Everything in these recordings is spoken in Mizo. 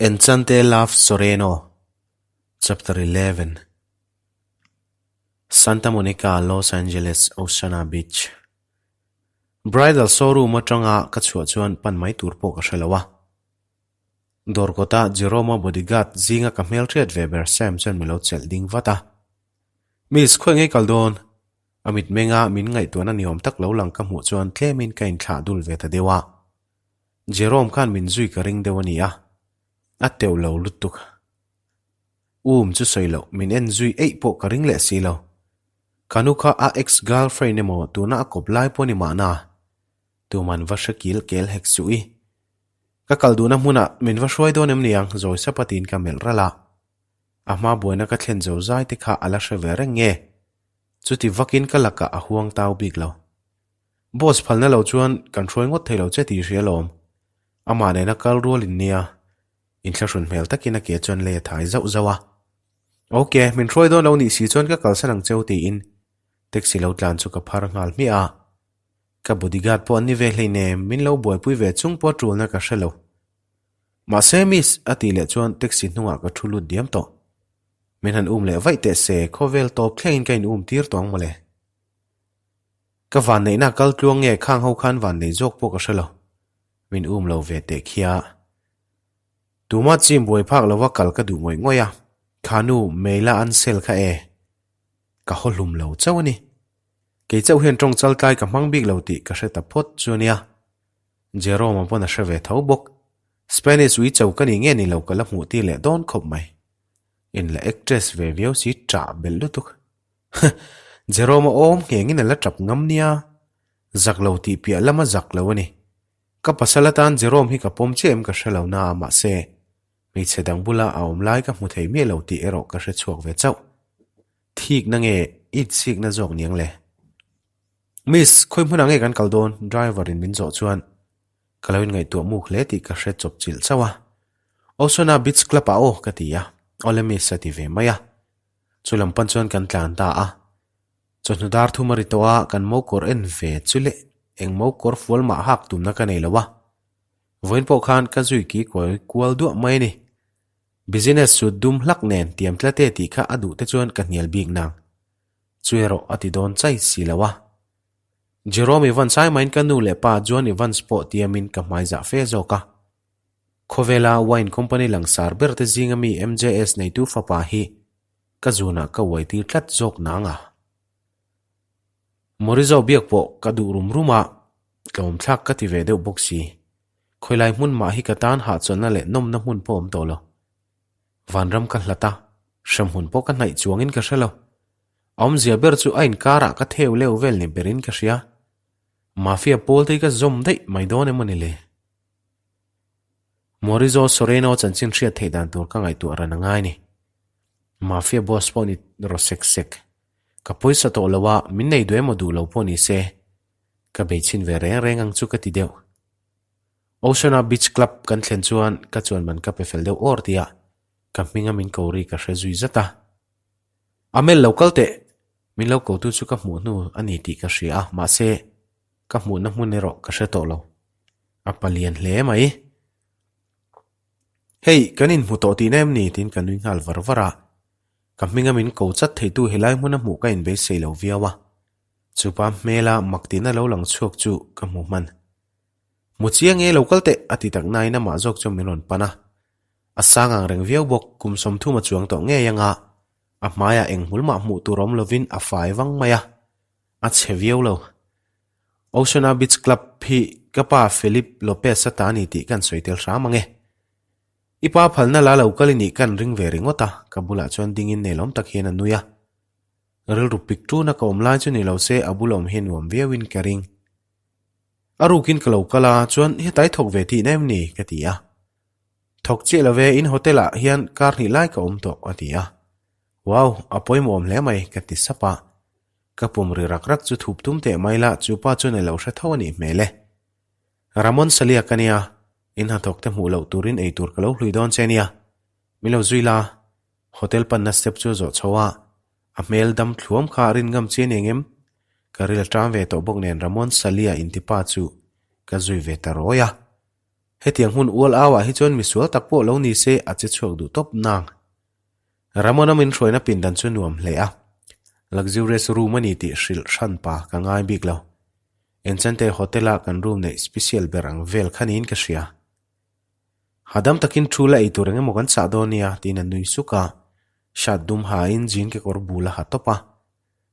Enchante Love Soreno Chapter 11 Santa Monica, Los Angeles, Oceana Beach Bridal showroom atanga ka chhuah chuan pan mai tur pawh ka hre lo a. Dawr kawta Jerome-a bodyguard zinga ka hmelhriat ve ber Sam chuan mi lo chelh ding vat a. Miss, khawi ngei kal dawn? A mitmenga min ngaihtuahna ni awm tak lo lang ka hmuh chuan tlemin ka inthlah dul ve ta deuh a. Jerome khan min zui ka ring deuh a ni a, a teuh lo lutuk. Um chu sawi loh, min en zui eih pawh ka ring leh si lo. Ka nu kha a ex girlfriend emaw tuna a kawp lai pawh ni mahna, tuman va hre kil kel hek suh i. Ka kal duhna hmunah min va hruai dawn em niang zawi sapa tiin ka melh ralh a. A hma buaina ka thlen zo zai te kha a la hre ve reng nge? Chuti vakin ka lakah a huang tau bik lo. Boss phalna lo chuan kan hruai ngawt thei lo che tih hria lawm. Amah nena kal rual in nia. Inthlahrun hmel takin a ke chuan lei a thai zauh zauh a. Ok, min hruai dawn lo nih si chuan ka kalsan ang cheu tiin taxi lo tlan chu ka phar nghal hmiah a. Ka bodyguard pawh an ni ve hleinem, min lo buaipui ve chung pawh tulna ka hre lo. Mahse miss a tih leh chuan taxi hnungah ka thu lut diam tawh. Min han um leh vaih teh se, khawvel tawp thlengin ka in um tir tawh ang mawle. Ka vanneihna kal tluang nge khang ho khan vannei zawk pawh ka hre lo. Min um lo ve teh khia. Tuma chim buai phak lova kal ka duh ngawih ngawih a, khanu Meila an sel kha e. Ka haw hlum lo chauh a ni. Kei chauh hian tawng chal tlai ka hmang bik lo tih ka hre ta phawt chu a nia. Jerome-a pawn a hre ve tho bawk. Spanish ui cho ka ni nge ni lo ka la hmuh tir leh dawn khawp mai. In la actress ve viau si ṭah belh lutuk. Jerome-a awm nghengin a la ṭap ngam nia. Zak lo tih piah lama zak lo a ni. Ka pasal atan Jerome hi ka pawm chiah em ka hre lo na a mahse hmeichhe dang bula a awm lai ka hmu thei miah lo tih erawh ka hre chhuak ve chauh. Thikna nge itsikna zawk niang le? Miss, khawi hmunah nge kan kal dawn? Driver in min zawh chuan ka lo inngaihtuah muk hle tih ka hre chawp chilh chauh a. Osona Beach Club ah aw ka ti a, awle miss a ti ve mai a. Chu lam pan chuan kan tlan ta a. Chawhnu dar thum a ri tawh a, kan mo kawr en ve chu le eng mo kawr fual mah hak tumna ka nei lo a. Vawiin pawh khan ka zui ki kawi kual duah mai a ni. Business suit dum hlak nen tiam tlat e tih kha a duh te chuan ka hnial bik nang. Chu erawh a ti dawn chai si lo a. Jerome Evans ai mahin ka nu leh pa Juan Evans pawh tiamin ka hmai zah fe zawk a. Khawvela wine company langsar ber te zinga mi MJS neitu fapa hi ka zunah ka uai tir tlat zawk nang a. Morizo biak pawh ka duh rum rum a, tlawmthlak ka ti ve deuh bawk si. Khawilai hmun mah hi ka tan hahchawlhna leh nawmna hmun pawh awm tawh lo. Vanram ka hlat a, hremhmun pawh ka hnaih chuangin ka hre lo. A awmzia ber chu a inkarah ka theu leu vel ni berin ka hria. Mafia pawl te hi ka zawm daih mai dawn emaw ni le? Morizo Soreno chanchin hriat theih dan tur ka ngaihtuah ran a ngai ni. Mafia boss pawh ni rawh sek sek. Ka pawisa tawh lo a, min nei duh emaw duh lo pawh ni se, ka beichhin ve reng reng ang chu ka ti deuh. Oceana Beach Club kan thlen chuan ka chuan man ka pe fel deuh awr tia ka hminga min ko ri ka hre zui zat a. Amel lo kal teh! Min lo kotu chu ka hmuh hnu a ni tih ka hria a, mahse ka hmuhna hmun erawh ka hre tawh lo. A palian hle mai. Hei, kan inhmu tawh tihna em ni? tiin ka nui nghal var var a. Ka hminga min ko chat theitu helai hmuna hmuh ka inbeisei lo viau a. Chupa hmela mak tihna lo lang chhuak chu ka hmu hman. Hmu chiang e, lo kal teh! a ti tak nain amah zawk chu min rawn pan a. A sang ang reng viau bawk, kum 30 a chuang tawh ngei anga a hmaiah eng hmul mah hmuh tur awm lovin a fai vang mai a, a chhe viau lo. Oceana Beach Club hi ka pa Felipe Lopez a ta a ni tih kan sawi tel hram ang e. I pa phalna la lo kal i nih kan ring ve ringawt a, ka bulah chuan dingin nelawm tak hian a nui a. Rilru pik tuna ka awm lai chu ni lo se a bula awm hi nuam viauin ka ring. A rukin ka lo kal a, chuan hetai thawk ve tihna em ni? ka ti a. Thawk chiah lo ve, in hotel ah hian kar hnih lai ka awm tawh a ti a. Wow, a pawimawh awm hle mai ka ti sap a. Ka pum ri rak rak chu thup tum teh mai la, chu pa chuan a lo hre tho a nih hmel e. Ramon Salia ka nia, in hnathawk te hmuh loh turin ei tur ka lo hlui dawn che nia. Min lo zui la, hotel panna step chu a zawh chho a, a hmel dam thluam kha a rin ngam che nia ngem? Ka ril a ṭam ve tawh bawk nen Ramon Salia intipa chu ka zui ve ta rawi a. Hetiang hmun ual auah hi chuan misual tak pawh lo ni se a che chhuak duh tawp nang. Ramona min hruaina pindan chu nuam hle a, luxurious room a ni tih hrilh hran pa ka ngai bik lo. Enchante hotel-a kan room neih special ber ang vel kha niin ka hria. Hahdam takin thu la ei tur eng emaw kan chah dawn nia tiin a nui suk a, shirt dum hain jean kekawr bul a ha tawp a.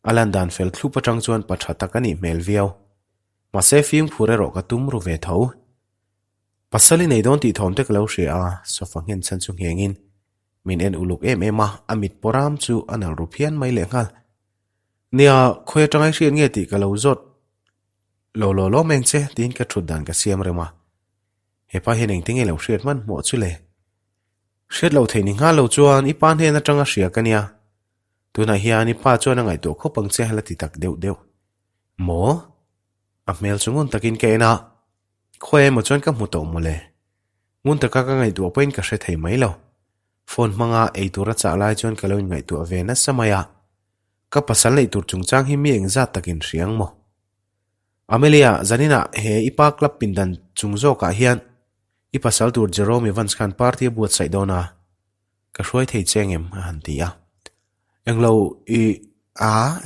A lan dan fel thlup atang chuan pa tha tak a nih hmel viau. Mahse fimkhur erawh ka tum ru ve tho. Pasal i nei dawn tih thawm te ka lo hria a, sofa nghen chhan chu nghengin min en uluk em em a, a mit pawram chu a nalh ru phian mai lehnghal. Nia, khawi atanga i hriat nge tih ka lo zawt lo law law meng che tiin ka thut dan ka siam rem a. Hepa hian engtin nge lo hriat hmanhmawh chu le? Hriat lo theih ni nghal lo chuan i pa hnen atanga hria ka nia. Tunah hian i pa chuan a ngaihtuah khawp ang che la ti tak deuh deuh. Maw? A hmel chu ngun takin ka en a, khawi emaw chuan ka hmu tawh mawle. Ngun taka ka ngaihtuah pawhin ka hre thei mai lo. Phone hmanga ei tura chah lai chuan ka lo inngaihtuah ve nasa mai a. Ka pasal neih tur chungchang hi mi engzat takin hria ang maw? Amelia, zaninah he i pa club pindan chung zawkah hian i pasal tur Jerome Evans khan party a buatsaih dawn a, ka hruai thei che ngem? a han ti a. Englo i a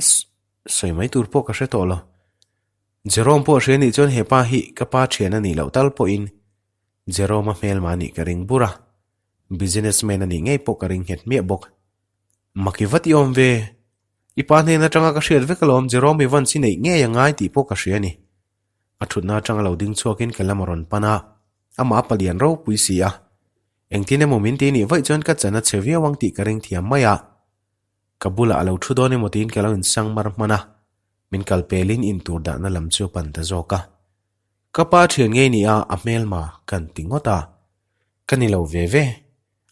sawi mai tur pawh ka hre tawh lo. Jerome pawh hria nih chuan he pa hi ka pa thian a nih loh tal pawhin Jerome-a hmelma nih ka ring bur a, businessman a nih ngei pawh ka ring nghet hmiah bawk. Maki vat i awm ve. I pa hnen atanga ka hriat vek alawm Jerome Evans i neih ngei a ngai tih pawh ka hria a ni. A thutna atanga lo ding chhuakin ka lam a rawn pan a, amah a palian ropui si a. Engtin emaw min ti nih vaih chuan ka chan a chhe viau ang tih ka ring thiam mai a. Ka bulah a lo thu dawn emaw tiin ka lo insang mar hman a, min kal pelin intur dahna lam chu a pan ta zawk a. Ka pa thian ngei nia a hmelma kan ti ngawt a. Ka ni lo ve ve.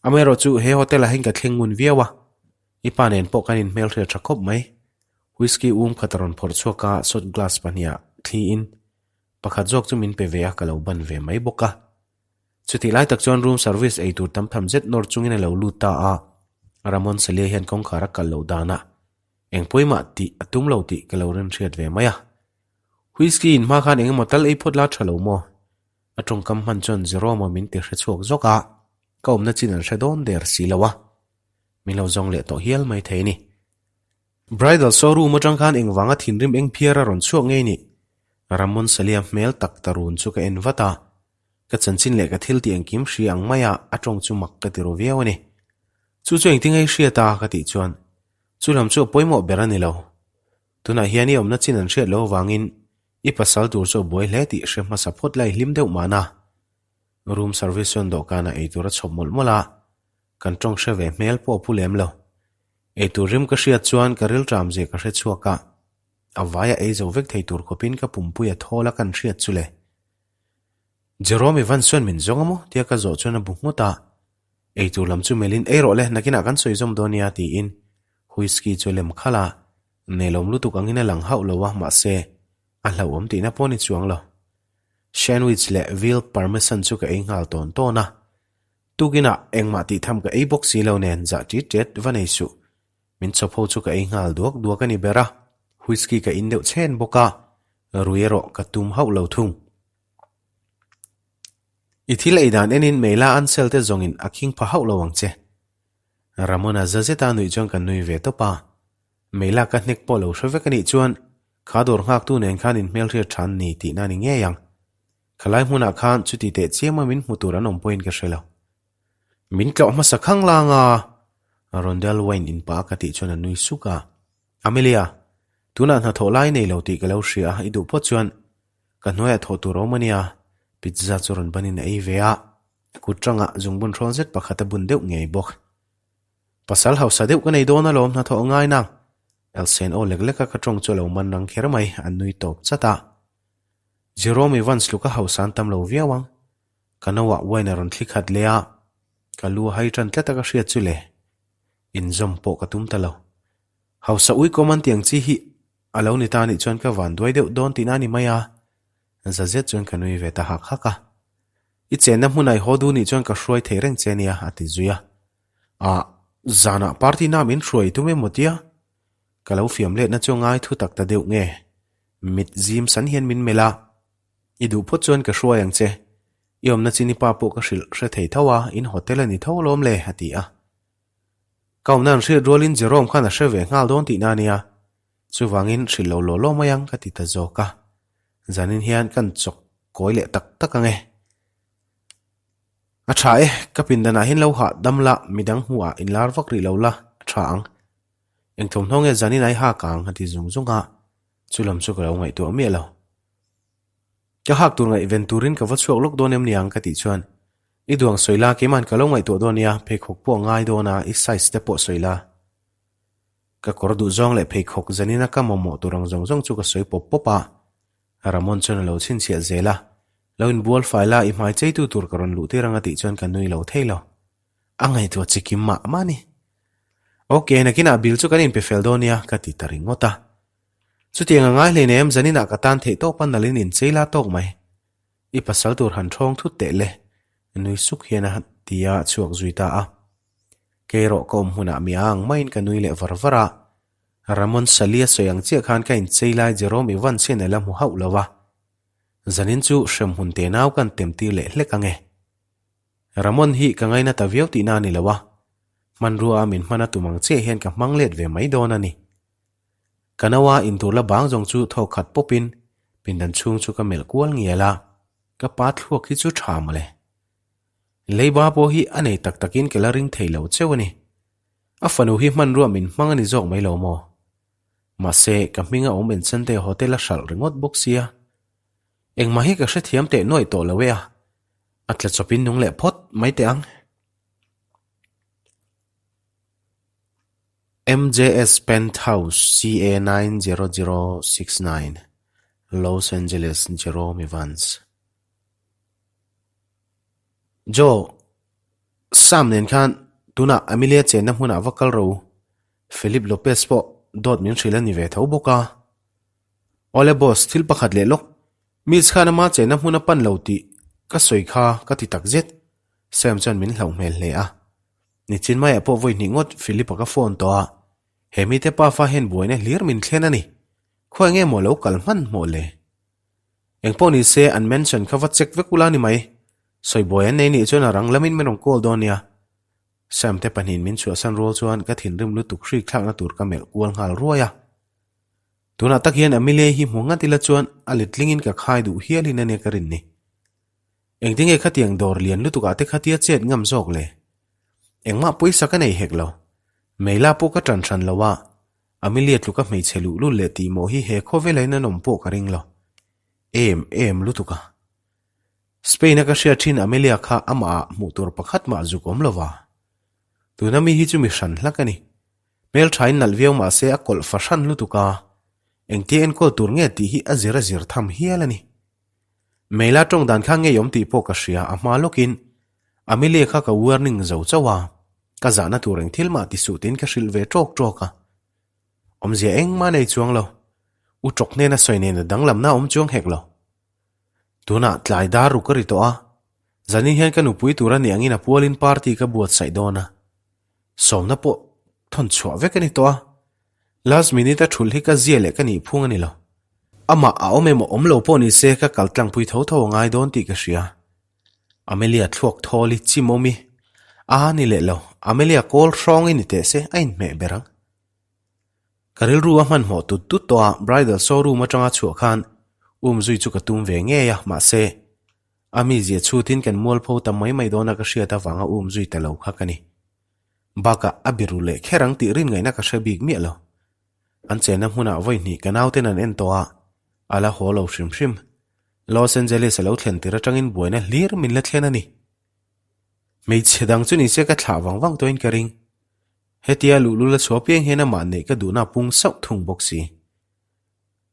Amaherawh chu he hotel ah hian ka thleng ngun viau a, i pa nen pawh kan inhmelhriat tha khawp mai. Whisky um khat a rawn phawrh chhuak a, shot glass pahniha thliin pakhat zawk chu min pe ve a, ka lo ban ve mai bawk a. Chutih lai tak chuan room service ei tur tam tham zet nawr chungin a lo lut ta a, Ramon Salia hian kawngkhar a kalh loh danah eng pawimah tih a tum lo tih ka lo rinhriat ve mai a. Whisky in hma khan eng emaw tal ei phawt la tha lo maw? A tawngkam hman chuan Jerome-a min ti hre chhuak zawk a, ka awmna chin an hre dawn der si lo a, min lo zawng leh tawh hial mai thei a ni. Bridal showroom atang khan engvanga thinrim eng phiar a rawn chhuak ngei nih? Ramon Salia hmel tak ta run chu ka en vat a, ka chanchin leh ka thil tih engkim hria ang maia a tawng chu mak ka ti ru viau a ni. Chu chu engtin ngei hriat a? ka tih chuan chu lam chu a pawimawh ber a ni lo. Tunah hian i awmna chin an hriat loh avangin i pasal tur chu a buai hle tih hre hmasa phawt lai hlim deuh mahna. Room service chuan dawhkanah eitur a chhawp mawlh mawlh a, kan tawng hre ve hmel pawh a pu lem lo. Eitur rim ka hriat chuan ka rilṭam zia ka hre chhuak a, a vaia ei zo vek thei tur khawpin ka pumpui a thawl a kan hriat chu le. Jerome Evans chuan min zawng a maw? tia ka zawh chuan a bu nghut a, eitur lam chu melhin ei rawh le, nakinah kan sawi zawm dawn nia tiin whisky chu a lem khalh a, nelawm lutuk angin a lang hauh lo a, mahse a hlauhawm tihna pawh a ni chuang lo. Sandwich leh veal parmesan chu ka ei nghal tawn tawn a, tukinah engmah tih tham ka ei bawk si lo nen zah ṭit ṭet va nei suh. Min chawp ho chu ka ei nghal duak duak a ni ber a, whisky ka in deuh chhen bawk a, rui erawh ka tum hauh lo thung. I thil ei dan enin Meila Ansel te zawngin a khing pha hauh lo ang che. Ramona za zeta nuih chuan ka nui ve tawp a, Meila ka hnek pawh lo hre vek a nih chuan kha dawr nghaktu nen khan inhmelhriat tha an ni tihna a ni ngei ang. Khalai hmunah khan chuti teh chiama min hmu tur an awm pawhin ka hre lo. Min tlawh hmasa khang lang a, Rondell Wayne in pa ka tih chuan a nui suk a. Amelia, tunah hnathawh lai nei lo tih ka lo hria a, i duh phawt chuan ka hnuaiah thawh tur a awm a nia, pizza chu rawn banin a ei ve a, kut tangah zungbun hrawn zet pakhat a bun deuh ngei bawk. Pasal hausa deuh ka nei dawn alawm hnathawh a ngai nang, Elsen aw lek leka ka tawng chu a lo man rang kher mai, a nui tawp chat a. Jerome Evans tluka hausa an tam lo viau ang. Ka noah wine a rawn thli khat leh a, ka lu a hai tan tlat a ka hriat chu le. Inzawm pawh ka tum ta lo. Hausa uikawm an tiang chi hi a lo ni ta anih chuan ka van duai deuh dawn tihna a ni mai a, za zet chuan ka nui ve ta hak hak a. I chenna hmunah i haw duh nih chuan ka hruai thei reng che nia a ti zui a. Ah, zanah party na min hruai tum emaw tia? Ka lo fiam letna chu a ngai thu tak ta deuh nge? Mit zim san hian min melh a. I duh phawt chuan ka hruai ang che. I awmna chin i pa pawh ka hrilh hre thei tho a, in hotel a ni tho alawm le, a ti a. Ka awmna an hriat rualin Jerome khan a hre ve nghal dawn tihna a nia. Chuvangin hrilh lo law law mai ang ka ti ta zawk a. Zanin hian kan chawk kawi leh tak tak ang e. A tha e, ka pindanah hian lo hah dam la, midang hmuhah inlar vak rih lo la, a tha ang. Eng thawmhnaw nge zanin ai hak ang a ti zung zung a, chu lam chu ka lo ngaihtuah miah lo. Ka hak tur ngaihven turin ka va chhuak lawk dawn em niang ka tih chuan, I duang sawi la, keima'n ka lo ngaihtuah dawn nia, pheikhawk pawh a ngai dawn a, i size te pawh sawi la. Ka kawr duh zawng leh pheikhawk zanina ka mamawh tur ang zawng zawng chu ka sawi pawp pawp a. Ramon chuan a lo chhinchhiah zel a, Lo inbual fai la, i hmai cheitu tur ka rawn luh tir ang a tih chuan ka nui lo thei lo. A ngaihtuah chi kim mah mah a ni. Ok, nakinah bill chu kan inpe fel dawn nia, ka ti ta ringawt a. Chutiang a ngai hleinem, zaninah ka tan theih tawp a nalhin inchei la tawk mai. I pasal tur han ṭhawng thut teh le, nui suk hian a ti a chhuak zui ta a. Kei erawh ka awm hmunah mi a ang maiin ka nui leh var var a. Ramon Sali a sawi ang chiah khan ka inchei lai Jerome Evans hian a la hmu hauh lo va. Zanin chu hremhmun te nau kan tem tir leh hlek ang e. Ramon hi ka ngaina ta viau tihna a ni lo a, hmanrua a min hman a tum ang chiah hian ka hmang let ve mai dawn a ni. Ka naua intur la bang zawng chu thawk khat pawpin pindan chhung chu ka melh kual ngial a, ka pa thluak hi chu tha mawle. Leiba pawh hi a nei tak takin ka la ring thei lo cheu a ni. A fanu hi hmanrua min hmang a ni zawk mai lo maw? Mahse, ka hminga awm Encente hotel a hralh ringawt bawk sia. Engmah hi ka hrethiam teh nuaih tawh lo e a. A tla chawpin nung leh phawt mai teh ang. MJS Penthouse CA 90069 Los Angeles Jerome Evans Joe, Sam nen khan tunah Amelia chenna hmunah va kal ro. Philip Lopez pawh dawt min hrilh a ni ve tho bawk a. Awle boss, thil pakhat leh lawk. Miss khan ama chenna hmun a pan lo tih ka sawi kha ka ti tak zet. Sam chuan min hlauh hmel hle a. Nichin maiah pawh vawi hnih ngawt Philip-a ka phone tawh a, he mite pafa hian buaina hlir min thlen a ni. Khawi nge maw lo kal hman hmawh le? Engpawh ni se an mansion kha va check vek ula ni mai. Sawi buai an nei nih chuan a rang lamin min rawn call dawn nia. Sam te pahnihin min chhuahsan rual chuan ka thinrim lutuk hrik thlakna tur ka melh kual nghal ruai a. Tunah tak hian Amelia hi hmu ngat ila chuan a letlingin ka khai duh hialin ania ka rin ni. Engtinge khatiang dawr lian lutuk ah te khatia chet ngam zawk le? Engmah pawisa ka nei hek lo. Meila pawh ka tan hran lo a, Amelia tluka hmeichhe luh lut leh tih mawh hi he khawvela in an awm pawh ka ring lo. Em em lutuk a. Spain a ka hriat thin Amelia kha amah ah hmuh tur pakhat mah zuk awm lo va. Tuna mi hi chu mi hran hlak a ni. Hmelthain nalh viau mah se a kawlh fahran lutuk a, engtia enkawl tur nge tih hi a zir a zir tham hial a ni. Meila tawng dan kha ngei awm tih pawh ka hria, a hma lawkin Amelia kha ka warning zo chauh a, ka zahna tur eng thil mah ti suh tiin ka hrilh ve tawk tawk a. Awmzia engmah nei chuang lo, u tawk hnena sawi nena danglamna awm chuang hek lo. Tunah tlai dar ruk a ri tawh a, zanin hian ka nupui tur a nih angin a pualin party ka buatsaih dawn a. Sawmna pawh thawn chhuah vek a ni tawh a, last minute a thulh hi ka zia leh ka nih phung a ni lo. Amah a awm emaw awm lo pawh ni se ka kal tlangpui tho tho a ngai dawn tih ka hria. Amelia thluak thawl i chim awm i, a ni leh lo, Amelia kawl hrawng i ni teh se a inhmeh ber ang. Ka rilru a hmanhmawh tut tut tawh a, bridal showroom atanga chhuah khan um zui chu ka tum ve ngei a, mahse, A mizia chhutin kan mualpho ta mai mai dawn a ka hriat avanga um zui ta lo kha ka ni. Bakah a biru leh kher ang tih rin ngaihna ka hre bik miah lo. An chenna hmunah vawi hnih ka nauten an en tawh a, a la haw lo hrim hrim. Los Angeles a lo thlen tir atangin buaina hlir min la thlen a ni. Hmeichhe dang chu nise ka thlah vang vang tawhin ka ring. Hetia luhlul a chhuah piang hian amah neih ka duhna a pung sauh thung bawk si.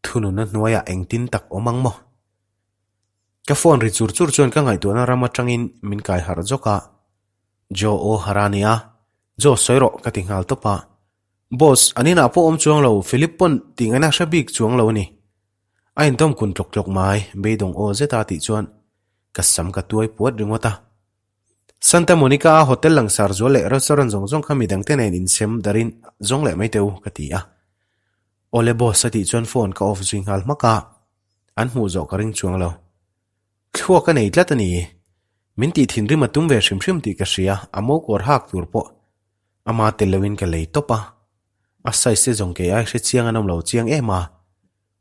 Thununa hnuaiah engtin tak awm ang maw? Ka phone ri chur chur chuan ka ngaihtuahna ram atangin min kai harh zawk a, Joe aw har a nia, Joe sawi rawh ka ti nghal tawp a. Boss, an inah pawh awm chuang lo, Philip pawn tih ngaihna hre bik chuang lo a ni. A intawm kun tlawk tlawk mai, beidawng aw zeta tih chuan ka sam ka tuai puat ringawt a. Santa Monica a hotel langsar zual leh restaurant zawng zawng kha midangte nen insem darin zawng leh mai teh u ka ti a. Awle boss a tih chuan phone ka off zui nghal hmak a. An hmuh zawh ka ring chuang lo. Thluak a nei tlat a ni. Min tih thinrim a tum ve hrim hrim tih ka hria, a mo kawr hak tur pawh ama tel loin ka lei tawp a. A size te zawng kei ai hre chiang an awm lo chiang em a,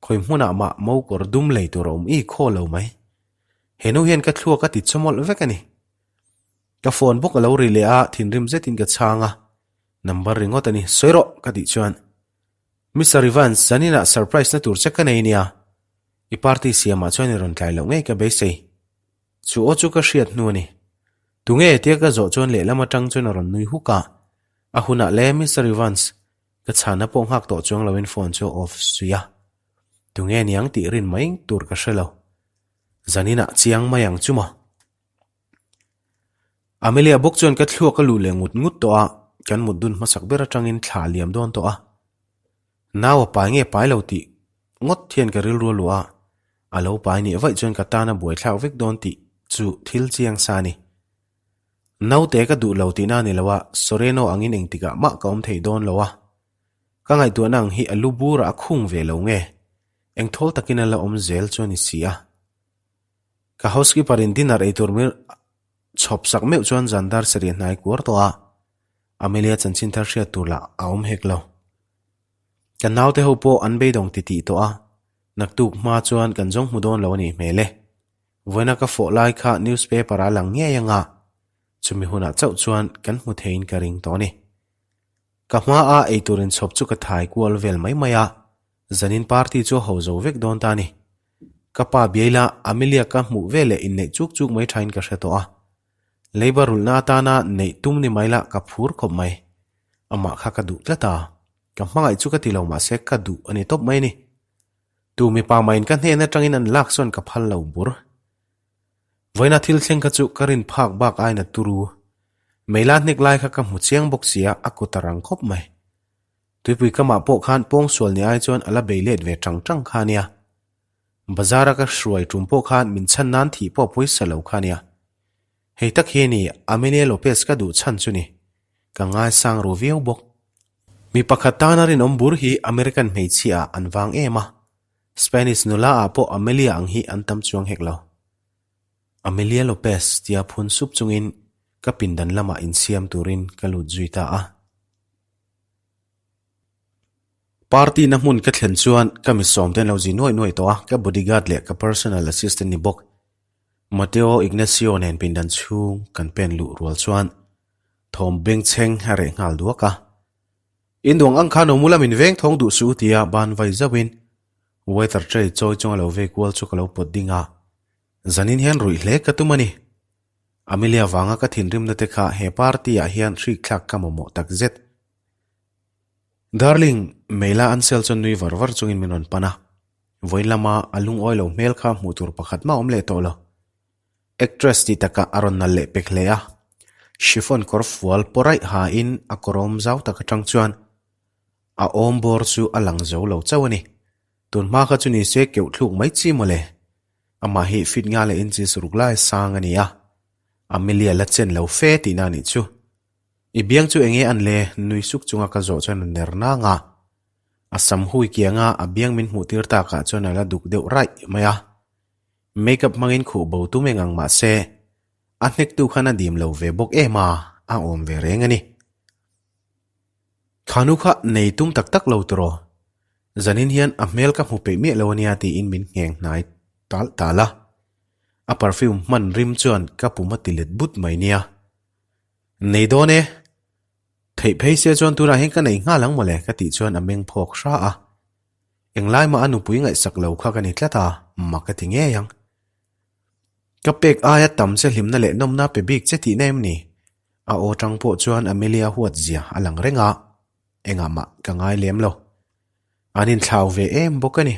khawi hmunah mah mo kawr dum lei tur a awm i khaw lo mai. He nu hian ka thluak a ti chawmawlh vek a ni. Ka phone bawk a lo ri leh a, thinrim zetin ka chhang a, number ringawt a ni, sawi rawh ka tih chuan Mister Evans, zaninah surprise na tur che ka nei nia, i party siamah chuan i rawn tlai loh ngei ka beisei. Chu aw chu ka hriat hnu a ni. Tunge tia ka zawh chuan lehlam atang chuan a rawn nui huk a, a hunah le Mister Evans, ka chhana pawh nghak tawh chuang loin phone chu a off zui a. Tunge niang tih rin mai tur ka hre lo. Zaninah chiang mai ang chu maw? Amelia bawk chuan ka thluak a luh leh ngut ngut tawh a, kan mut dun hmasak ber atangin thla a liam dawn tawh a. Nau a pai nge pai lo tih ngawt hian ka rilru a luh a, a lo pai nih vaih chuan ka tan a buaithlak vek dawn tih chu thil chiang sa a ni. Naute ka duh lo tihna a ni lo a, Soreno angin engtikah mah ka awm thei dawn lo a. Ka ngaihtuahna ang hi a lu burah a khung ve lo nge, engthawl takin a la awm zel chu a ni si a. Ka housekeeper in dinner ei tur mir chhawp sak meuh chuan zan dar sarih hnai kuar tawh a, Amelia chanchin thar hriat tur lah a awm hek lo. Kan naute ho pawh an beidawng titih tawh a, naktuk hma chuan kan zawng hmu dawn lo a nih hmel e. Vawiina ka fawh lai kha newspaper ah lang ngei anga, chumi hunah chauh chuan kan hmu theiin ka ring tawh a ni. Ka hma a eitur inchhawp chu ka thai kual vel mai mai a, Zanin party chu a ho zo vek dawn ta a ni. Ka pa biaila Amelia ka hmuh ve leh inneih chuk chuk mai thain ka hre tawh a. Leiba rulhna atana neih tum ni mai lah ka phur khawp mai. Amah kha ka duh tlat a. Ka hmangaih chu ka ti lo mahse ka duh a ni tawp mai a ni. Tu mipa mahin ka hnen atangin an lak sawn ka phal lo bur. Vawiina thil thleng kha chu ka rin phak bak aina turu. Meila hnek lai kha ka hmu chiang bawk sia a kut a rang khawp mai. Tuipui kamah pawh khan pawngsual ni ai chuan a la bei let ve tang tang kha nia. Bazar a ka hruai tum pawh khan min chhan nan thih pawh pawisa lo kha nia. Hei tak hi ni Amelia Lopez ka duh chhan chu ni. Ka ngaisang ru viau bawk. Mi pakhat tana rinawm bur hi American hmeichhia ah an vang em a. Spanish nula ah pawh Amelia ang hi an tam chuang hek lo. Amelia Lopez tia phun sup chungin ka pindan lamah insiam turin ka lut zui ta a. Party na hmun ka thlen chuan ka mi sawm te an lo zi nuaih nuaih tawh a, ka bodyguard leh ka personal assistant ni bawk Mateo Ignacio nen pindan chhung kan pen luh rual chuan thawm bengchheng a reh nghal duak a. Induang ang khan awm ula min veng thawng duh suh u tia ban vai zauhin waiter tray chawi chunga lo vei kual chu ka lo pawt ding a, zanin hian ruih hle ka tum a ni. Amelia vanga ka thinrimna te kha he party ah hian hrik thlak ka mamawh tak zet. Darling, Meila Ansel chuan nui var var chungin min rawn pan a. Vawiin lama a lungawi lo hmel kha hmuh tur pakhat mah awm leh tawh lo. Actress tih takah a rawn nalh leh pek hle a. Chiffon kawr fual pawraih hain a kawrawm zau tak atang chuan a awm bawr chu a lang zo lo chauh a ni. Tun hma kha chu ni se keuh thluk mai chi mawle. Amah hi fit nga leh inches ruk lai sang a ni a. Amelia la chen lo fe tihna a nih chu. I biang chu enge an le? Nui suk chunga ka zawh chuan a ner nang a. A sam hui kianga a biang min hmuh tir takah chuan a la duk deuh raih mai a. Make up hmangin khuh bo tum eng ang mah se, a hnektu khan a dim lo ve bawk em a, a awm ve reng a ni. Khanu kha nei tum tak tak lo tiraw? Zanin hian a hmel ka hmu peih miah lo ania tiin min ngheng hnai tal tal a. A perfume hman rim chuan ka pum a ti let but mai nia. Nei dawn e. Theih phei se chuan tunah hian ka nei nghal ang mawle ka tih chuan a meng phawk hra a. Englai mah a nupui ngaihsak lo kha ka ni tlat a, mak a ti ngei ang. Ka pek aia tam che hlimna leh nawmna pe bik che tihna em ni? A aw tang pawh chuan Amelia huat zia a lang reng a, engah mah ka ngai lem lo. An inthlau ve em bawk a ni.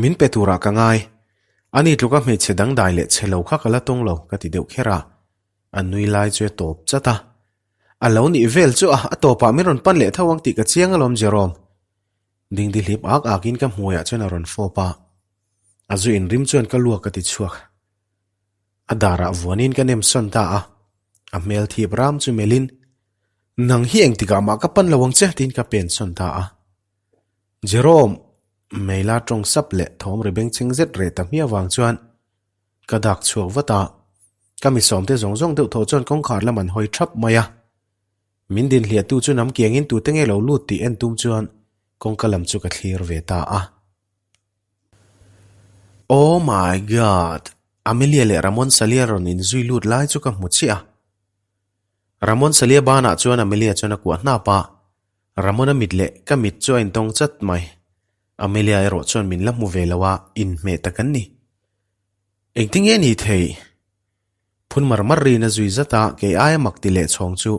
Min pe turah ka ngai. Ani tluka hmeichhe dangdai leh chhe lo kha ka la tawng lo ka ti deuh kher a. A nui lai chu a tawp chat a. A lo nih vel chu a, a tawpah min rawn pan leh tho ang tih ka chiang alawm Jerome. Dingdi hlip ak akin ka hmuiah chuan a rawn fawp a. A zu inrim chuan ka luak ka ti chhuak. A darah vuanin ka nem sawn ta a. A hmel thip ram chu melhin, Nang hi engtikah mah ka pan lo ang che tiin ka pen sawn ta a. Jerome! Meila tawng sap leh thawm ri bengchheng zet reh ta hmiah vang chuan. Ka dak chhuak vat a, ka mi sawmte zawng zawng deuh thaw chuan kawngkhar lam an hawi thap mai a. Min din hliahtu chu nam kiangin tute nge lo lut tih en tum chuan kawngka lam chu ka thlir ve ta a. Oh my God! Amelia leh Ramon Salia rawn inzui lut lai chu ka hmu chiah a. Ramon Salia banah chuan Amelia chuan a kuah hnap a, Ramon-a mit leh ka mit chu a intawng chat mai. Amelia erawh chuan min la hmu ve lo a, inhmeh tak an ni. Engtin nge ni theih? Phun mar mar rin a zui zat a, kei aia mak ti leh chhawng chu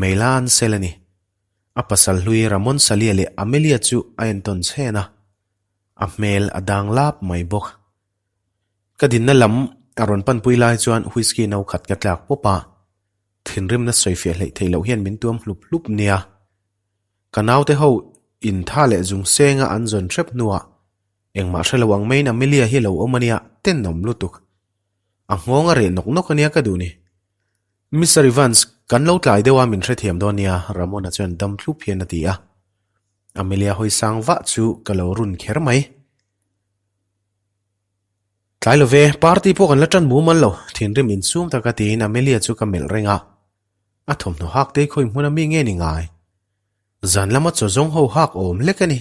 Meila an sel a ni. A pasal hlui Ramon Salia leh Amelia chu a entawn chhen a, a hmel a dang lap mai bawk. Ka dinna lam a rawn panpui lai chuan whisky no khat ka tlak pawp a, thinrimna sawifiah hleih theih loh hian min tuam hlup hlup nia. Ka naute ho intha leh zung senga an zawn hrep hnuah Engmah hre lo ang maiin Amelia hi lo awm a nia, tenawm lutuk. A nghawng a reh nawk nawk a nia ka duh ni. Mister Evans, kan lo tlai deuh a min hrethiam dawn nia, Ramona chuan dam thlup hian a ti a. Amelia hawi sang vah chu ka lo run kher mai. Tlai lo ve, party pawh kan la tan mumal lo, thinrim insum taka tiin Amelia chu ka melh reng a. A thawmhnaw hak te khawi hmun a mi nge ni ngai? Zan lama chaw zawng ho hak awm hlek a ni.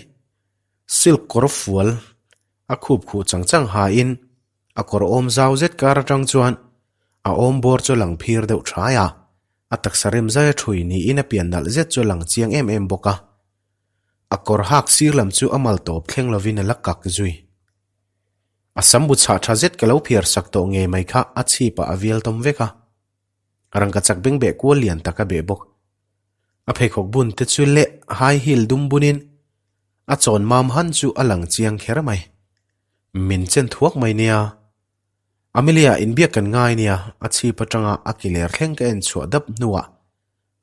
Silk kawr fual a khup khuh chang chang hain a kawr awm zau zet kar atang chuan a awm bawr chu a lang phir deuh thai a, a taksa rem zai a thui niin a pian nalh zet chu a lang chiang em em bawk a. A kawr hak sir lam chu a mal tawp thleng lovin a la kak zui. A sam bu chhah tha zet ka lo phiar sak tawh ngei mai kha a chhipah a vial tawm vek a. Rangkachak bengbeh kual lian tak a beh bawk. A pheikhawk bun te chu leh high heel dum bunin a chawn mam han chu a lang chiang kher mai. Min chen thuak mai nia. Amelia inbiak kan ngai nia, a chhip atanga a ki ler thleng ka en chhuah dap hnuah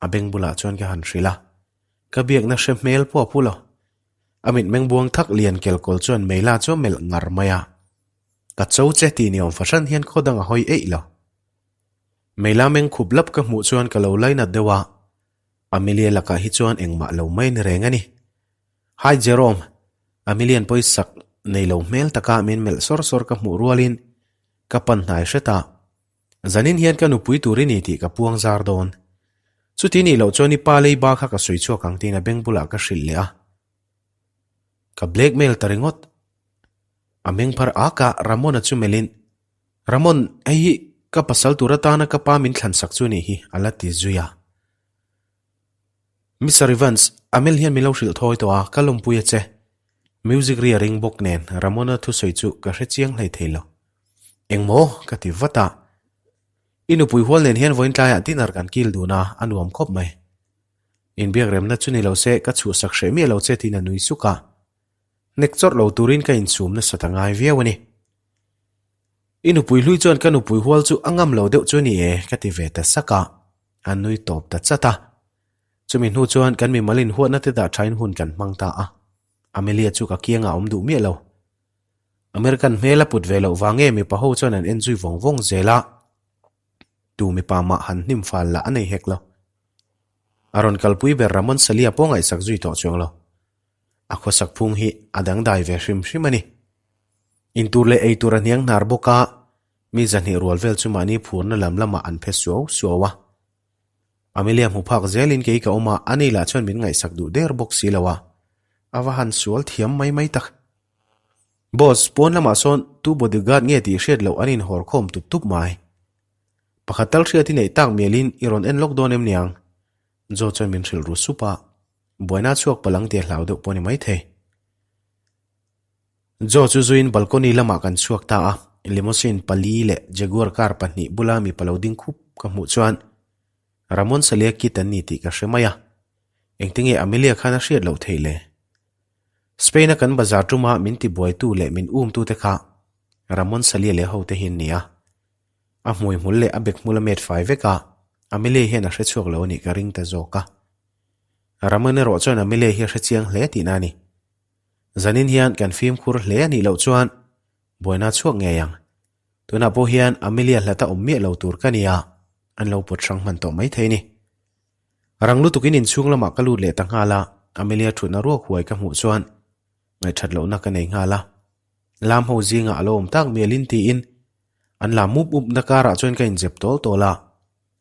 a beng bulah chuan ka han hrilh a. Ka biakna hre hmel pawh a pu lo. A mitmeng buang thak lian kelkawl chuan Meila chu a melh ngar mai a. Ka cho che tih ni awm fahran hian khaw dang a hawi eih lo. Meila meng khup lap ka hmuh chuan ka lo lainat deuh a, Amelia lakah hi chuan engmah lo mai ni reng a ni. Hi Jerome, Amelia'n pawisak nei lo hmel taka min melh sawr sawr ka hmuh rualin ka pan hnai hret a, Zanin hian ka nupui tur i ni tih ka puang zar dawn. Chuti nih loh chuan i pa leiba kha ka sawi chhuak ang tiin a beng bulah ka hrilh leh a. Ka blackmail ta ringawt. A meng phar ak a, Ramona chu melhin Ramon, hei hi ka pasal tur atana ka pa min thlan sak chu a nih hi, a la ti zui a. Mister Evans, Amel hian min lo hrilh thawi tawh a, ka lawmpui a che. Music ri a ring bawk nen Ramona thusawi chu ka hre chiang hlei thei lo. Engmaw? ka ti vat a. I nupui hual nen hian vawiin tlaiah dinner kan kil dun a, a nuam khawp mai. Inbiak remna chu ni lo se ka chhuahsak hreh miah lo che tiin a nui suk a. Hnek chawrh lo turin ka insum nasa ta ngai viau a ni. I nupui hlui chuan ka nupui hual chu a ngam lo deuh chu ni e, ka ti ve ta sak a, a nui tawp ta chat a. Chumi hnu chuan kan mimal inhuatna te dah thain hun kan hmang ta a. Amelia chu ka kiangah a awm duh miah lo. American hmel a put ve loh vang nge mipa ho chuan an en zui vawng vawng zel a. Tu mipa mah han hnim fal lah a nei hek lo. A rawn kalpui ber Ramon Salia pawh ngaihsak zui tawh chuang lo. A khawsak phung hi a dangdai ve hrim hrim a ni. Intur leh eitur a hniang hnar bawk a, mi zahnih rual vel chu mahni phurna lam lamah an phe suau suau a. Amelia hmu phak zelin kei ka awm a, ani lah chuan min ngaihsak duh der bawk si lo a, a va han sual thiam mai mai tak. Boss, pawn lamah sawn tu bodyguard nge tih hriat loh an inhawr khawm tup tup mai. Pakhat tal hriat i neih tak mialin i rawn en lawk dawn em niang? Joe chuan min hrilh ru sup a, buaina chhuak palang tia hlau deuh pawh a ni maithei. Joe chu zuiin balcony lamah kan chhuak ta a, limousine pali leh Jaguar car pahnih bula mipa lo ding khup ka hmuh chuan Ramon Salia kit an ni tih ka hre mai a, engtinge Amelia khan a hriat loh theih le? Spain-a kan bazar tuma min tibuaitu leh min umtute kha Ramon Salia leh hote hi an ni a, a hmui hmul leh a bek hmul a met fai vek a, Amelia hian a hre chhuak lo a nih ka ring ta zawk a. Ramon erawh chuan Amelia hi a hre chiang hle tihna a ni. Zanin hian kan fimkhur hle a nih loh chuan buaina chhuak ngei ang. Tunah pawh hian Amelia hlata awm miah lo tur ka ni a, an lo pawt hrang hman tawh maithei a ni. Rang lutukin inchhung lamah ka lut leh ta nghal a, Amelia thutna ruak huai ka hmuh chuan ngaihthat lohna ka nei nghal a. Lam ho zingah a lo awm tak mialin tiin. An la mup mup na karah chuan ka inzep tawl tawl a,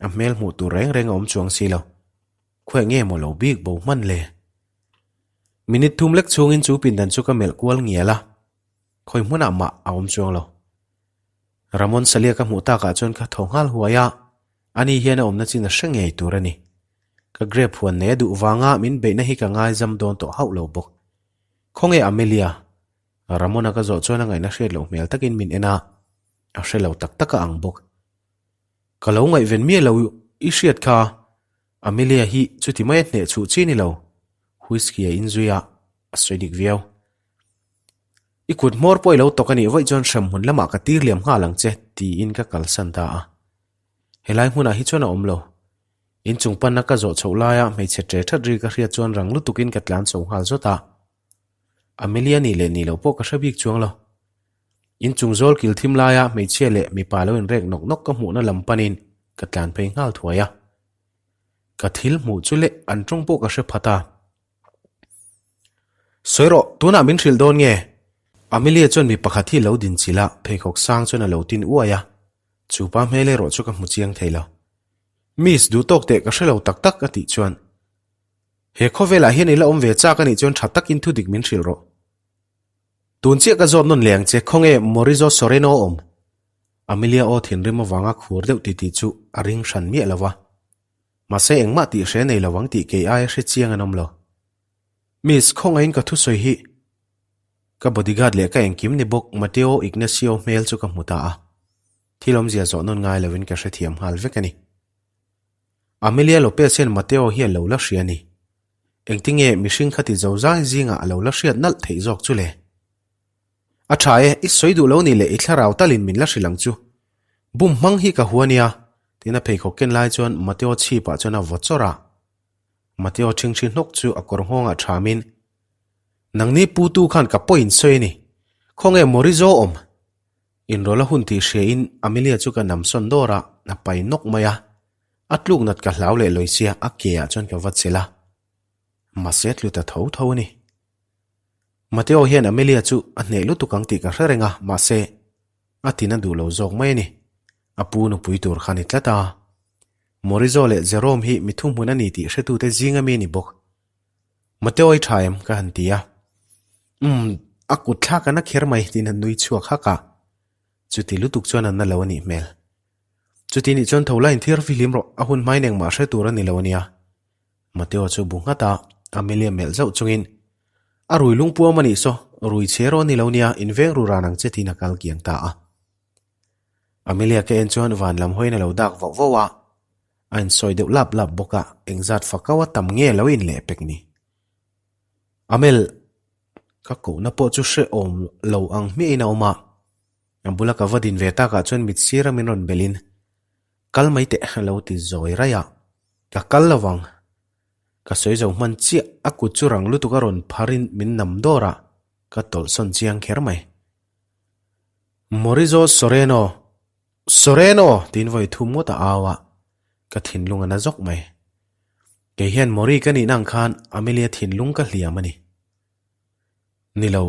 a hmel hmuh tur reng reng a awm chuang si lo. Khuaih nge maw lo bik bo hman le? Minute thum lek chhungin chu pindan chu ka melh kual ngial a, khawi hmunah mah a awm chuang lo. Ramon Salia ka hmuh takah chuan ka thaw nghal huai a, ani hian a awmna chin a hre ngei tur a ni. Ka grape huan nei a duh vanga min beihna hi ka ngaizam dawn tawh hauh lo bawk. Khawnge Amelia? Ramona ka zawh chuan a ngaihna hriat loh hmel takin min en a, a hre lo tak tak a ang bawk. Ka lo ngaihven miah lo i hriat kha, Amelia hi chuti mai a hneh chhuh chi ni lo, whisky a inzui a, a sawi dik viau. I kut hmawr pawh i lo tawk a nih vaih chuan hremhmun lamah ka tir liam nghal ang che, tiin ka kalsan ta a. Helai hmunah hi chuan a awm lo. Inchung panna ka zawh chhoh laia hmeichhe ṭe ṭhat ri ka hriat chuan rang lutukin ka tlan chho nghal zawt a. Amelia nih leh nih loh pawh ka hre bik chuang lo. Inchung zawl kil thim laia hmeichhia leh mipa lo inrek nawk nawk ka hmuhna lam panin ka tlan phei nghal thuai a. Ka thil hmuh chu leh an tawng pawh ka hre phat a. Sawi rawh, tunah min hrilh dawn nge? Amelia chuan mi pakhat hi lo din chilh a, pheikhawk sang chuan a lo tin uai a. Chu pa hmel erawh chu ka hmu chiang thei lo. Miss, duh tawk teh ka hre lo tak tak a tih chuan. He khawvelah hian i la awm ve chak a nih chuan tha takin thu dik min hrilh rawh. Tun chiah ka zawt nawn leh ang che, khawnge Morizo Soreno awm? Amelia aw thinrim avanga khur deuh titih chu a ring hran miah lo va. Mahse engmah tih hre nei lo ang tih kei aia hre chiang an awm lo. Miss, khawngaihin ka thusawi hi ka bodyguard leh ka engkim ni bawk Mateo Ignacio hmel chu ka hmu ta a. Thil awmzia zawh nawn ngai lovin ka hrethiam nghal vek a ni. Amelia Lopez hian Mateo hi a lo la hria a ni. Engtinge mihring khati zo zai zingah a lo la hriat nalh theih zawk chu le? A tha e, i sawi duh lo ni leh i thlarau talin min la hrilh ang chu. Bum hmang hi ka hua nia, tiin a pheikhawk ken lai chuan Mateo chhipah chuan a vaw chawrh a. Mateo ṭhingṭhi hnawk chu a kawr nghawngah ṭhamin, Nangni putu khan ka pawh in sawi a ni. Khawnge Morizo awm? Inrawlh a hun tih hriain Amelia chu ka namsawn dawr a, a pai nawk mai a. A tluk nat ka hlau leh lawi sia, a ke ah chuan ka va chelh a. Mahse tlu ta tho tho a ni. Mateo hian Amelia chu a hneh lutuk ang tih ka hre reng a, mahse, a tina duh lo zawk mai a ni. A pu nupui tur kha a ni tlat a. Morizo leh Jerome hi mi thuhmun a ni tih hretute zinga mi a ni bawk. Mateo i tha em? ka han ti a. Umm, a kut thlak a na kher mai tiin a nui chhuak hak a. Chuti lutuk chuan a na lo a nih hmel. Chuti nih chuan tho la inthiar fihlim rawh, a hun hmain engmah hre tur a ni lo a nia. Mateo chu bu nghat a, Amelia melh zauh chungin, A rui lungpuam a nih saw, rui chhe erawh a ni lo nia, inveng ru ran ang che tiin a kal kiang ta a. Amelia ka en chuan van lam hawiin a lo dak vauh vauh a, a insawi deuh lap lap bawk a, engzat fakau a tam nge lo inleh pek ni. Amel, ka kohna pawh chu hrehawm lo ang hmiahin a awm a, a bula ka va din ve takah chuan mit sira min rawn belhin, Kal mai teh a lo ti zawi raih a, ka kal lo vang. Ka sawi zo hman chiah, a kut chu rang lutuk a rawn pharin min nam dawr a, ka tawlhsawn chiang kher mai. Morizo Soreno! Soreno! tiin vawi thum ngawt a au a, ka thinlung a na zawk mai. Kei hian Mori ka nihna ang khan Amelia thinlung ka hliam a ni. Ni lo,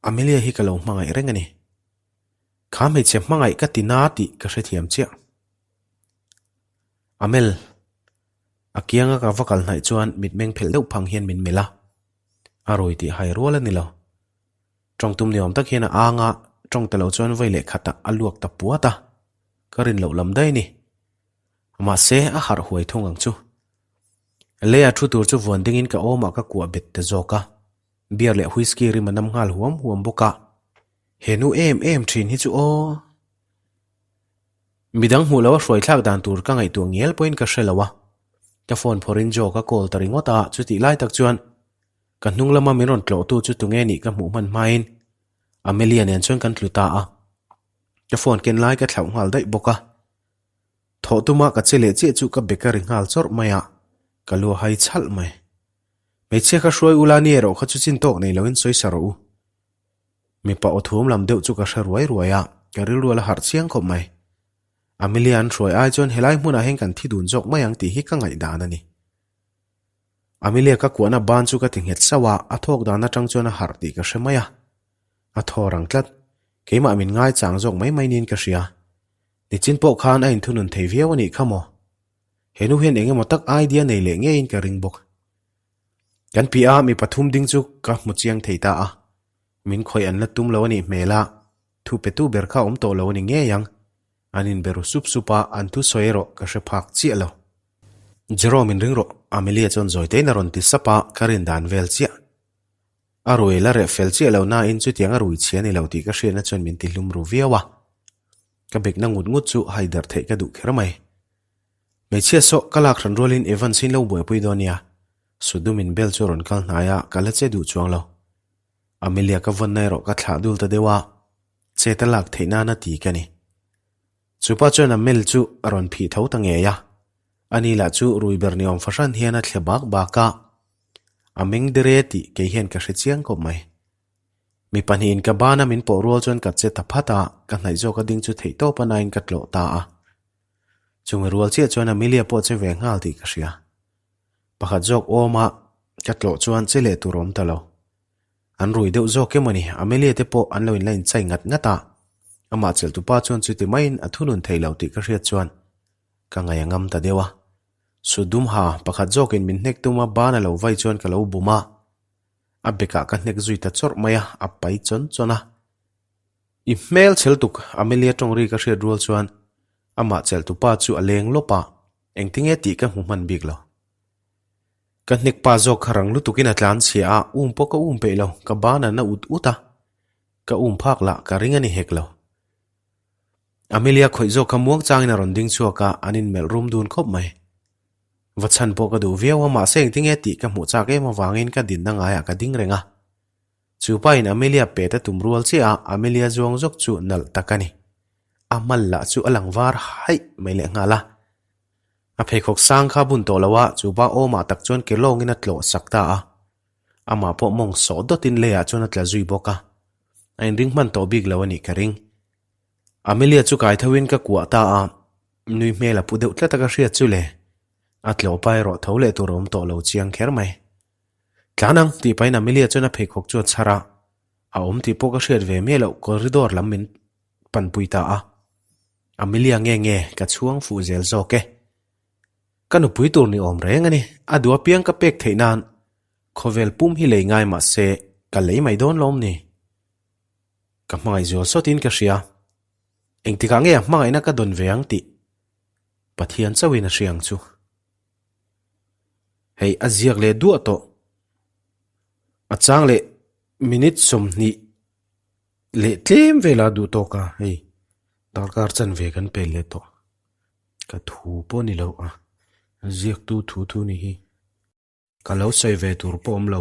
Amelia hi ka lo hmangaih reng a ni. Kha hmeichhe hmangaih ka ti na tih ka hrethiam chiah. Amel, a kianga ka va kal hnaih chuan mitmeng phelh deuh phang hian min melh a, a rui tih hai rual a ni lo. Tawng tum ni awm tak hian a ang a, tawng ta lo chuan vawi leh khatah a luak ta puat a, ka rin loh lam daih a ni. Mahse, a harh huai thung ang chu. Leia thu tur chu vuan dingin ka awmah ka kuah bet ta zawk a, beer leh whisky rim a nam nghal huam huam bawk a. He nu em em thin hi chu aw. Midang hmuh loh a hruai thlak dan tur ka ngaihtuah ngial pawhin ka hre lo a. Ka phone phawrhin Joe ka call ta ringawt a, chutih lai tak chuan ka hnung lama min rawn tlawhtu chu tunge nih ka hmuh hman hmain Amelia nen chuan kan tlu ta a. Ka phone ken lai ka thlauh nghal daih bawk a. Thawh tuma ka che leh chiah chu ka bek a ri nghal chawrh mai a, ka lu a hai chhalh mai. Hmeichhia kha hruai ula ni erawh kha chu chin tawk nei loin sawi sa rawh u. Mipa aw thum lam deuh chu ka hre ruai ruai a, ka rilru a la harh chiang khawp mai. Amelia an hruai ai chuan helai hmunah hian kan thi dun zawk mai ang tih hi ka ngaihdan a ni. Amelia ka kuahna ban chu ka ti nghet sauh a, a thawk dan atang chuan a harh tih ka hre mai a. A thaw rang tlat. Keimah min ngaichang zawk mai mai niin ka hria. Nichin pawh khan a inthunun thei viau a nih kha maw? He nu hian eng emaw tak idea nei leh ngeiin ka ring bawk. Kan piah a mi pathum ding chu ka hmu chiang thei ta a. Min khawih an la tum lo a nih hmel a, thu petu ber kha awm tawh lo a ni ngei ang. An inbe ru sup sup a, an thusawi erawh ka hre phak chiah lo. Jerome in ring rawh, Amelia chuan zawi tein a rawn ti sap a, ka rin dan vel chiah. A rui la reh fel chiah lo nain chutiang a rui chhia ni lo tih ka hriatna chuan min ti hlum ru viau a. Ka bekna ngut ngut chu hai darh theih ka duh kher mai. Hmeichhia sawh ka lak hran rualin Evans hi lo buaipui dawn nia. Sudumin bel chu a rawn kal hnai a, ka la che duh chuang lo. Amelia ka vawnna erawh ka thlah dul ta deuh a, chet a lak theih nana ti ka ni. Chupa chuan a mel chu a rawn phih tho ta ngei a, ani lah chu rui ber ni awm fahran hian a thle bak bak a, a meng dere tih kei hian ka hre chiang khawp mai. Mi pahnihin ka bana min pawh rual chuan ka che ta phat a, ka hnaih zawk a ding chu theih tawp a nain ka tlawh ta a. Chumi rual chiah chuan Amelia pawh che ve nghal tih ka hria. Pakhat zawk awma ka tlawh chuan che leh tur awm ta lo. An rui deuh zawk em a ni, Amelia te pawh an lo inla inchai ngat ngat a. Amah chelhtupa chuan chuti maiin a thunun thei lo tih ka hriat chuan ka ngaih a ngam ta deuh a. Sudum ha, pakhat zawkin min hnek tum a, ban a lo vai chuan ka lo bum a. A bekah ka hnek zui ta chawrh mai a, a pai chawn chawn a. I hmel chhel tuk, Amelia tawng ri ka hriat rual chuan amah chelhtupa chu a leng lawp a, engtinge tih ka hmu hman bik lo. Ka hnek pa zawk kha rang lutukin a tlan chhia a, um pawh ka um peih lo, ka ban a na ut ut a, ka um phak lah ka ring a ni hek lo. Amelia khawih zawk kha muang changin a rawn ding chhuak a, an inmelh rum dun khawp mai. Va chhan pawh ka duh viau a, mahse engtinge tih ka hmuh chak em avangin ka dinna ngaiah ka ding reng a. Chu pain Amelia pet a tum rual chiah a, Amelia zuang zawk chu nalh tak a ni. A hmal lah chu a lang var haih mai leh nghal a. A pheikhawk sang kha bun tawh lo a, chu pa awmah tak chuan ke lawngin a tlawh sak ta a. Amah pawh mawng sawh dawtin leiah chuan a tla zui bawk a. A inring hman tawh bik lo a nih ka ring. Amelia chu kai thoin ka kuah ta a, nui hmel a pu deuh tlat a ka hriat chu le. A tlawh pa erawh tho leh tur a awm tawh lo chiang kher mai. Tlan ang, tih pahin Amelia chuan a pheikhawk chu a chhar a, a awm tih pawh ka hriat ve miah loh corridor lam min panpui ta a. Amelia nge nge ka chhuang fuh zel zawk e. Ka nupui tur ni awm reng a ni, a duh apiang ka pek theih nan khawvel pum hi lei ngai mah se ka lei mai dawn lawm ni. Ka hmangaih zual sawtin ka hria. Engtikah nge a hmangaihna ka dawn ve ang tih Pathian chauhin a hria ang chu. Hei a ziak leh duah tawh. A chang leh minute 20 leh tlem vela duh tawk a hei darkar chanve kan pel leh tawh. Ka thu pawh ni lo a ziaktu thu thu ni hi. Ka lo sawi ve tur pawh awm lo.